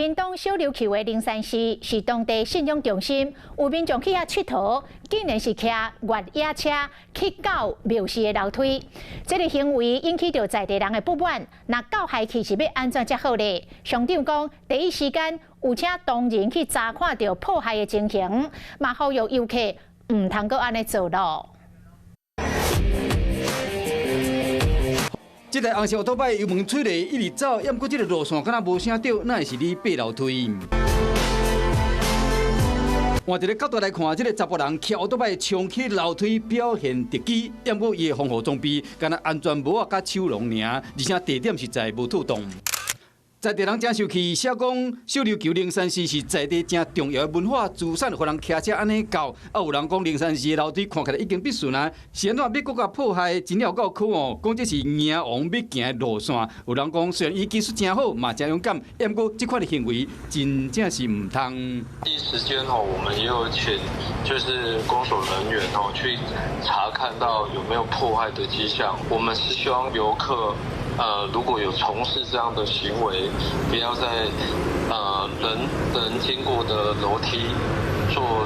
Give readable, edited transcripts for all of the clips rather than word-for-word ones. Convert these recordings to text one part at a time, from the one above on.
屏東小琉球的靈山寺是當地信仰中心，有民眾去遐𨑨迌，竟然是騎越野車去到廟寺的樓梯。這个行為引起著在地人的不滿。若到害去是欲按怎才好咧？鄉長講，第一時間有請同仁去查看著破壞的情形，嘛呼籲遊客毋通閣按呢做囉。這台紅色歐多擺油門吹咧，一直走，毋過這个路線敢若無啥對，哪會是咧爬樓梯？換一个角度來看，這个查埔人騎歐多擺衝起樓梯表現特技，毋過伊的防護裝備敢若安全帽仔佮手籠爾，而且地點實在無妥當。在地人誠生氣，寫講小琉球靈山寺是在地誠重要的文化資產，予人騎車按呢到。啊，有人講靈山寺的樓梯看起來已經必順啊，是按怎欲閣共破壞？真了夠可哦，講這是閻王欲行的路線。有人講雖然伊技術誠好，嘛誠勇敢，毋過這款的行為真正是毋通。第一時間吼，我們也有請就是公所人員吼去查看到有沒有破壞的跡象。我們是希望遊客，如果有從事這樣的行為，不要在人人經過的樓梯做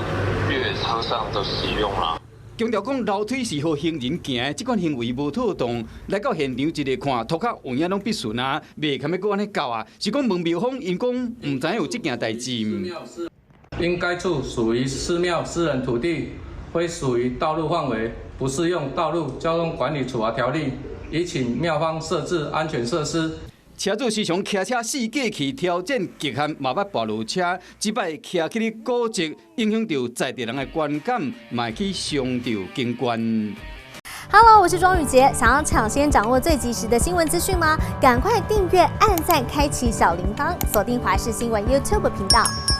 越野車上的使用啦。強調講樓梯是予行人行的，這款行為無妥當。來到現場一个看，塗跤有影攏必順啊，袂堪欲閣按呢到啊。是講問廟方，𪜶講毋知影有這件代誌。因該處屬於寺廟私人土地，非屬於道路範圍，不適用道路交通管理處罰條例。已請廟方設置安全設施。車主時常騎車四界去挑戰極限，嘛捌跋落車，這擺騎去咧古蹟，影響著在地人的觀感，嘛會去傷著景觀。 Hello，我是莊宇傑，想要搶先掌握最及時的新聞資訊嗎？趕快訂閱、按讚、開啟小鈴鐺，鎖定華視新聞 YouTube 頻道。